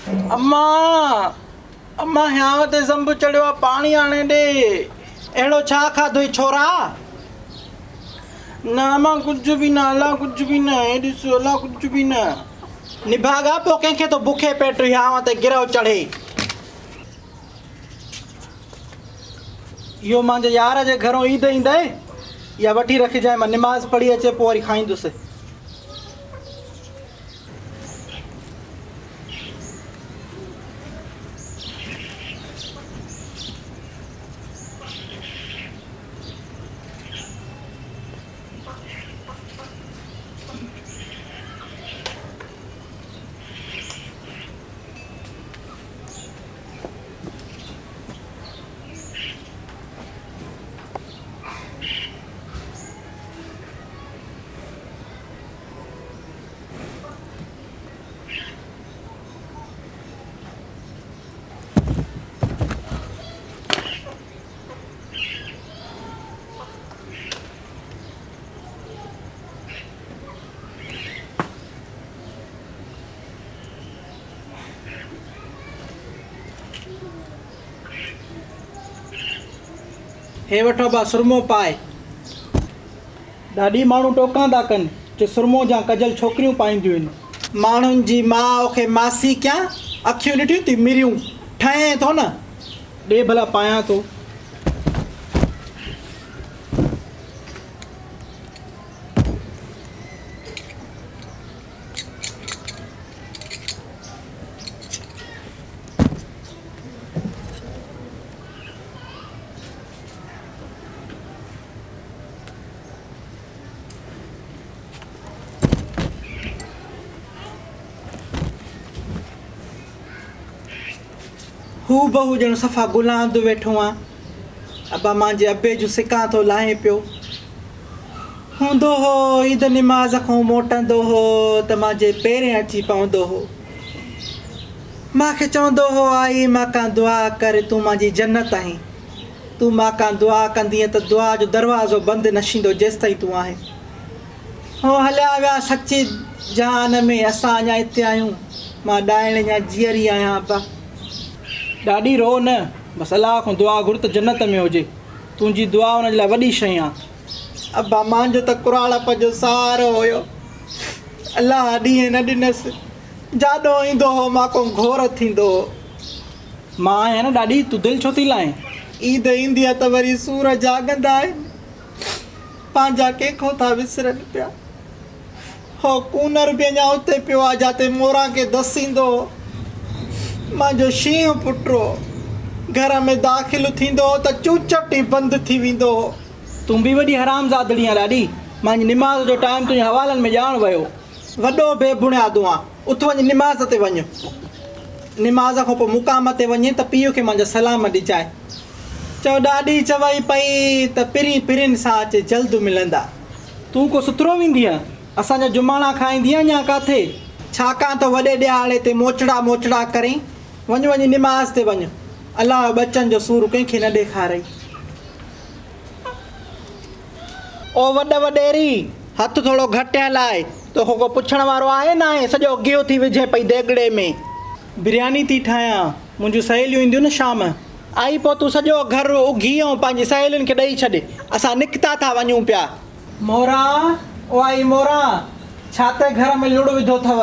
اما! اما هيانء تي زنب چڙهيو آ، پاڻي آڻي ڏي. اهڙو ڇا کاڌوئي ڇورا؟ نه اما ڪجهه به نه، الا ڪجهه به نه، هي ڏس الا ڪجهه به نه. نڀاڳا پوء ڪنهن کي ٿو بکي پيٽ هيانء تي گرهه چڙهي. اهو مانجي يار جي گهرون عيد ايندئي، اها وٺي رکجانء، مان نماز پڙهي اچي پوء وري کائيندس. هي وٺو ابا سرمو پائي. ڏاڏي ماڻهو ٽوڪان ٿا ڪن جو سرمو جا ڪجل ڇوڪريون پائينديون آهن. ماڻهن جي ماء کي ماسي ڪيان اکيون ڏٺيون ٿي مريون ٺهين ٿو نه. ڏي ڀلا پايان ٿو. هو بهو ڄڻ صفا گلاند ويٺو آن. ابا مانجي ابي جون سڪان ٿو لاهين پيو. هوندو هو عيد نماز کان موٽندو هو ته مانجي پيرين اچي پوندو هو. مان کي چوندو هو آئي مان ڪان دعا ڪر تون مانجي جنت آهين. تون مان ڪان دعا ڪندينء ته دعا جو دروازو بند نه شيندو جيستائين تون آهين. هو هليا ويا سچي جهان ۾ اسان اڃا هتي آهيون. مان ڏائڻ اڃا جيئري آهيان ابا. ڏاڏي رو نه بس الله کان دعا گهر ته جنت ۾ هجي. تنهنجي دعا ان جي لاء وڏي شيء آ. ابا مانجو ته ڪراڙپ جو سهارو هيو. الله ڏينهن نه ڏنس. جاڏو ايندو هو مان ڪو گهور ٿيندو هو. مان آهيان نه ڏاڏي، تون دل ڇو ٿي لائين؟ عيد ايندي آ ته وري سور جاڳندا آهن. پنهنجا ڪنهن کان ٿا وسرن پيا. هو ڪونر به اڃا اتي پيو آ جاتي موران کي دس ايندو هو. مانجو شينهن پٽ هو. گهر ۾ داخل ٿيندو هو ته چوچٽ ئي بند ٿي ويندو هو. تون به وڏي حرامزادڙي آن ڏاڏي. مانجي نماز جو ٽائيم تنهنجي حوالن ۾ ڄاڻ ويو. وڏو بي بڻيادو آن. اٿ وڃ نماز تي وڃ. نماز کان پوء مقام تي وڃين ته پيء کي مانجا سلام ڏجانء. چئو ڏاڏي چوئي پئي ته پرين پرين سان اچي جلد ملندا. تون ڪو سٿرو ويندينء؟ اسان جا جماڻا کائيندينء اڃا ڪاٿي؟ ڇاڪان ٿو وڏي ڏهاڙي تي موچڙا موچڙا ڪرين؟ وڃ وڃي نماز تي وڃ. الله ٻچن جو سور ڪنهن کي نه ڏيکارئي. او وڏ وڏيري! هٿ ٿورو گهٽ هلاء، توکان ڪو پڇڻ وارو آهي ناهي، سڄو گيهه ٿي وجهين پئي ديڳڙي ۾. برياني ٿي ٺاهيان، منهنجون سهيليون اينديون نه شام. آئي پوء تون سڄو گهر اگهي ۽ پنهنجي سهيلين کي ڏئي ڇڏ، اسان نڪتا ٿا وڃون پيا. موران، او آئي موران، ڇا تي گهر ۾ لڙ وڌو ٿو؟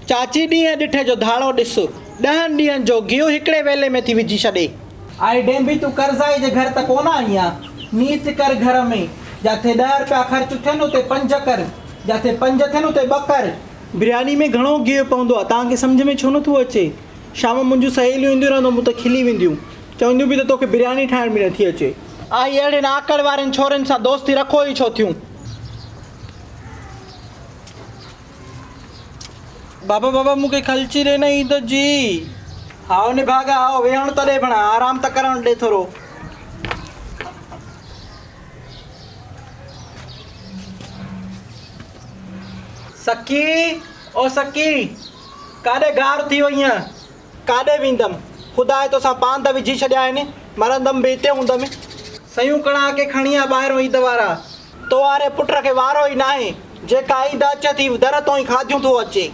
چاچي ڏينهن ڏٺي جو ڌاڙو ڏس، ڏهن ڏينهن جو گيهه هڪڙي ويلي ۾ ٿي وجهي ڇڏي. آئي ڊينڀي تون قرضائي جي گهر ته ڪونه آئي آن، نيت ڪر گهر ۾، جاٿي ڏهه رپيا خرچ ٿين اتي پنج ڪر، جاٿي پنج ٿين اتي ٻه ڪر. برياني ۾ گهڻو گيهه پوندو آ، توهان کي سمجهه ۾ ڇو نٿو اچي؟ شام منهنجون سهيليون اينديون رهندو مون ته کلي وينديون، چونديون به ته توکي برياني ٺاهڻ به نٿي اچي. آئي اهڙين آڪڙ وارين ڇورين سان دوستي رکو ئي ڇو ٿيون. بابا بابا مون کي خلچي ڏي نه عيد جي. هائو نڀاڳا هائو ويهڻ ته ڏي ڀڻا آرام ته ڪرڻ ڏي ٿورو. سڪي او سڪي ڪاڏي گار ٿي وئينء؟ ڪاڏي ويندم؟ خداء توسان پاند وجهي ڇڏيا آهن، مرندم به هتي هوندم. سيون ڪڻاهه کي کڻي آ ٻاهرون عيد وارا. تو واري پٽ کي وارو ئي ناهي، جيڪا عيد اچي ٿي در تون ئي کاڌيون ٿو اچي.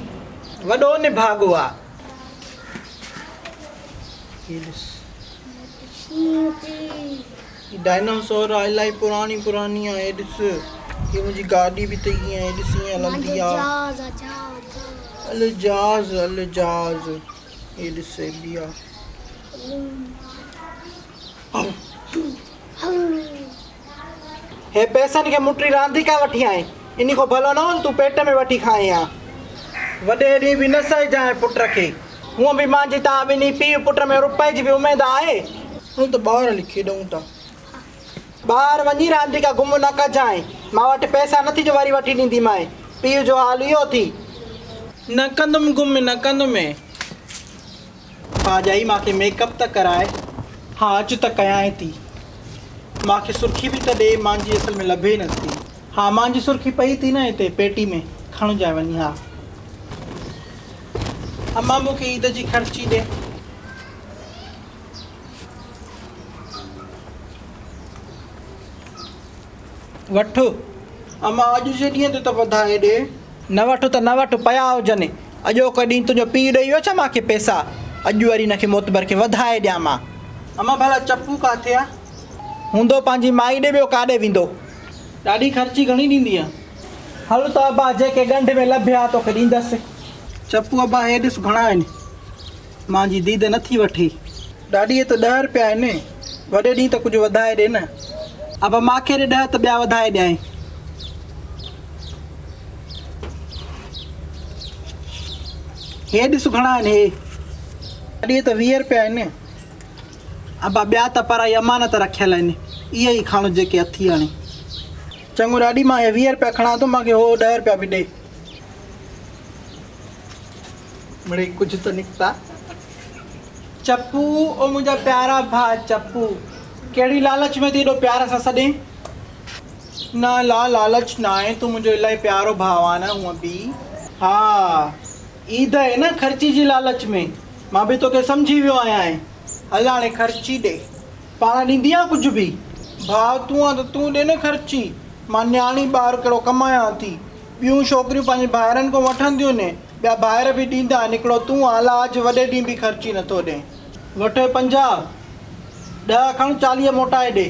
وڏو نڀاڳو آ. هي ڏس. هي ڊائناسور آ الائي پراڻي پراڻي آ هي ڏس. هي منهنجي گاڏي به ته ائين هي ڏس ائين هلندي آ. ال جهاز ال جهاز هي ڏس هي به آ. هي پئسن کي مٽي رانديڪا وٺي آئين، انهي کان ڀلو نه هو ته تون پيٽ ۾ وٺي کائين ها. وڏي ڏينهن به نه سهجانء پٽ کي. هونء به مانجي توهان ٻنهي پيء پٽ ۾ رپئي جي به اميد آهي. هل ته ٻاهر هلي کيڏون ٿا. ٻاهر وڃي رانديڪا گم نه ڪجانء. مان وٽ پئسا نه ٿي جو وري وٺي ڏينديمانء. پيء جو حال اهو ٿي. نه ڪندم گم نه ڪندم. ڀاڄائي مان کي ميڪ اپ ته ڪراء. ها اچ ته ڪيانء ٿي. مان کي سرخي به ته ڏي مانجي اصل ۾ لڀي نه ٿي. ها مانجي سرخي پئي ٿي نه هتي پيٽي ۾ کڻجانء وڃي ها. امان مون کي عيد جي خرچي ڏي. وٺ. امان اڄ جي ڏينهن تي ته وڌائي ڏي. نه وٺ ته نه وٺ، پيا هجن. اڄوڪو ڏينهن تنهنجو پيء ڏئي ويو ڇا مان کي پئسا؟ اڄ وري هن کي معتبر کي وڌائي ڏيان مان. امان ڀلا چپو ڪاٿي آ؟ هوندو پنهنجي مائي ڏي ٻيو ڪاڏي ويندو؟ ڏاڏي خرچي گهڻي ڏيندينء؟ هل ته ابا جيڪي ڳنڍ ۾ لڀيا توکي ڏيندس. چپو ابا هي ڏس گهڻا آهن. مانجي ديد نه ٿي وٺي. ڏاڏي هي ته ڏهه رپيا آهن. وڏي ڏينهن ته ڪجهه وڌائي ڏي نه. ابا ماکي ڏي ڏهه ته ٻيا وڌائي ڏيانء. هي ڏس گهڻا آهن هي. ڏاڏي هي ته 20 رپيا آهن. ابا ٻيا ته پرائي امانت رکيل آهن. اهي ئي کڻ جيڪي اٿي هاڻي. چڱو ڏاڏي مان هي 20 رپيا کڻان ٿو مانکي هو ڏهه رپيا به ڏي. مڙئي ڪجهه ته نڪتا. چپو، او منهنجا پيارا ڀاء چپو. ڪهڙي لالچ ۾ ٿي ايڏو پيار سان سڏين؟ نه لا لالچ ناهي، تون منهنجو الاهي پيارو ڀاء آن نه هونء به. ها عيد آهي نه خرچي جي لالچ ۾، مان به توکي سمجهي ويو آهيانء. هل هاڻي خرچي ڏي. پاڻ ڏيندي آن ڪجهه به؟ ڀاء تون آن ته تون ڏي نه خرچي، مان نياڻي ٻار ڪهڙو ڪمايان ٿي. ٻيون ڇوڪريون پنهنجي ڀائرن کان وٺنديون ني، ٻيا ڀائر به ڏيندا، نڪڙو تون آلاج وڏي ڏينهن به خرچي نٿو ڏين. وٺ 50، ڏهه کڻ، 40 موٽائي ڏي.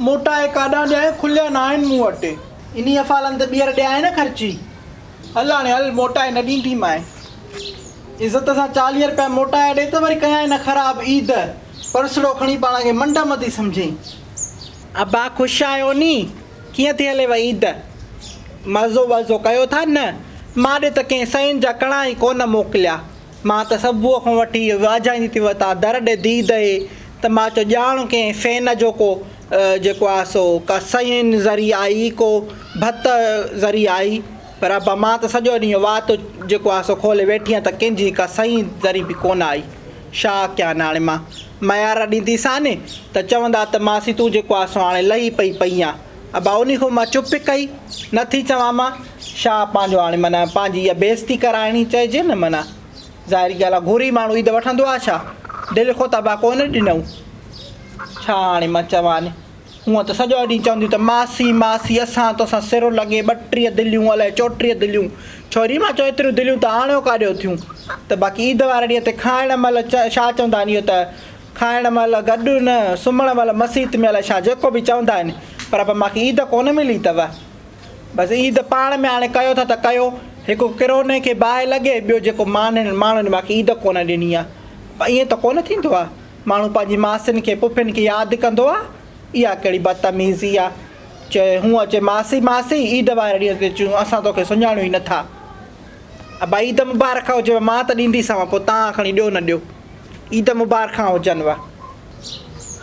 موٽائي ڪاڏانهن ڏيانء، کليا ناهن مون وٽ. انهي افعالن تي ٻيهر ڏيانء نه خرچي. هل هاڻي هل، موٽائي نه ڏينديمانء. عزت سان 40 رپيا موٽائي ڏي ته وري ڪيانء نه خراب عيد. پرسڙو کڻي پاڻ کي منڊ متي سمجهين. ابا خوش آهيو ني؟ ڪيئن ٿي هليو عيد؟ مزو وزو ڪيو ٿا نه؟ مان ڏي ته ڪنهن سئين جا ڪڻا ئي ڪونه موڪليا. مان ته صبح کان وٺي واجهائيندي ٿي وتان در ڏي ديد اهي ته مان چيو ڄاڻ ڪنهن سين جو ڪو جيڪو آ سو ڪا سئين ذري آئي ڪو ڀت ذري آئي پر ابا مان ته سڄو ڏينهن وات جيڪو آ سو کولي ويٺي آهيان ته ڪنهن جي ڪا سئين ذري به ڪونه آئي. شا ڪيان هاڻي مان ميار ڏينديسان ته چوندا ته ماسي تون جيڪو آ سو هاڻي لهي پئي پئي آن. ابا انهي کان مان چپ ڪئي نه ٿي چوان مان شا پنهنجو هاڻي معنيٰ پنهنجي اها بيعزتي ڪرائڻي چئجي نه معنيٰ ظاهري ڳالهه آ گهري ماڻهو عيد وٺندو آ ڇا دل کان ته ابا ڪونه ڏنئون ڇا هاڻي مان چوان هونء ته سڄو ڏينهن چونديون ته ماسي ماسي اسان توسان سر لڳي 32 دليون الائي 34 دليون ڇوري مان چيو ايتريون دليون ته آڻيو ڪاڏيو ٿيون ته باقي عيد واري ڏينهن تي کائڻ مهل ڇا چوندا آهن اهو ته کائڻ مهل گڏ نه سمهڻ مهل مسيت ۾ الائي ڇا جيڪو به چوندا آهن پر ابا مانکي عيد ڪونه ملي اٿو بس عيد پاڻ ۾ هاڻي ڪيو ٿا ته ڪيو هڪ ڪروني کي باهه لڳي ٻيو جيڪو مانهن ماڻهن مانکي عيد ڪونه ڏني آ ائين ته ڪونه ٿيندو آ ماڻهو پنهنجي ماسين کي پڦين کي ياد ڪندو آ اها ڪهڙي بدتميزي آ چئي هونء چئي ماسي ماسي عيد واري ڏينهن تي چيون اسان توکي سڃاڻيون ئي نٿا ابا عيد مبارڪ هجيو مان ته ڏينديسانو پوء توهان کڻي ڏيو نه ڏيو عيد مبارڪان هجنو.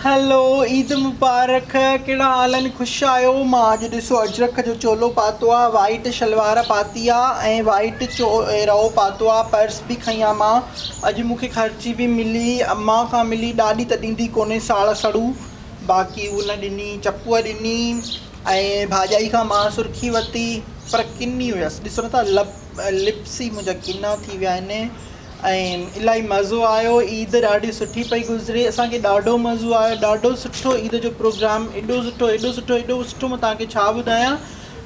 هلو عيد مبارڪ ڪهڙا حال آهن خوش آهيو مان اڄ ڏسو اجرڪ جو چولو پاتو آ وائيٽ شلوار پاتي آ ۽ وائيٽ چو رئو پاتو آ پرس به کنئي آ مان اڄ مون کي خرچي به ملي امان کان ملي ڏاڏي ته ڏيندي ڪونهي ساڙ سڙو باقي هو نه ڏني چپوء ڏني ۽ ڀاڄائي کان مان سرخي ورتي پر ڪني هيس ڏسو نٿا لپ لپس ئي منهنجا ڪنا ٿي ويا آهن ۽ الاهي مزو آيو عيد ڏاڍي سٺي پئي گذري اسان کي ڏاڍو مزو آيو ڏاڍو سٺو عيد جو پروگرام ايڏو سٺو ايڏو سٺو ايڏو سٺو مان توهان کي ڇا ٻڌايان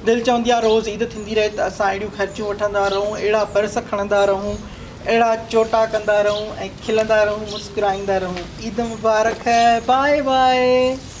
دل چوندي آهي روز عيد ٿيندي رهي ته اسان اهڙيون خرچيون وٺندا رهون اهڙا پرس کڻندا رهون. اهڙا چوٽا ڪندا رهون ۽ کلندا رهون مسڪرائيندا رهون عيد مبارڪ باء باء.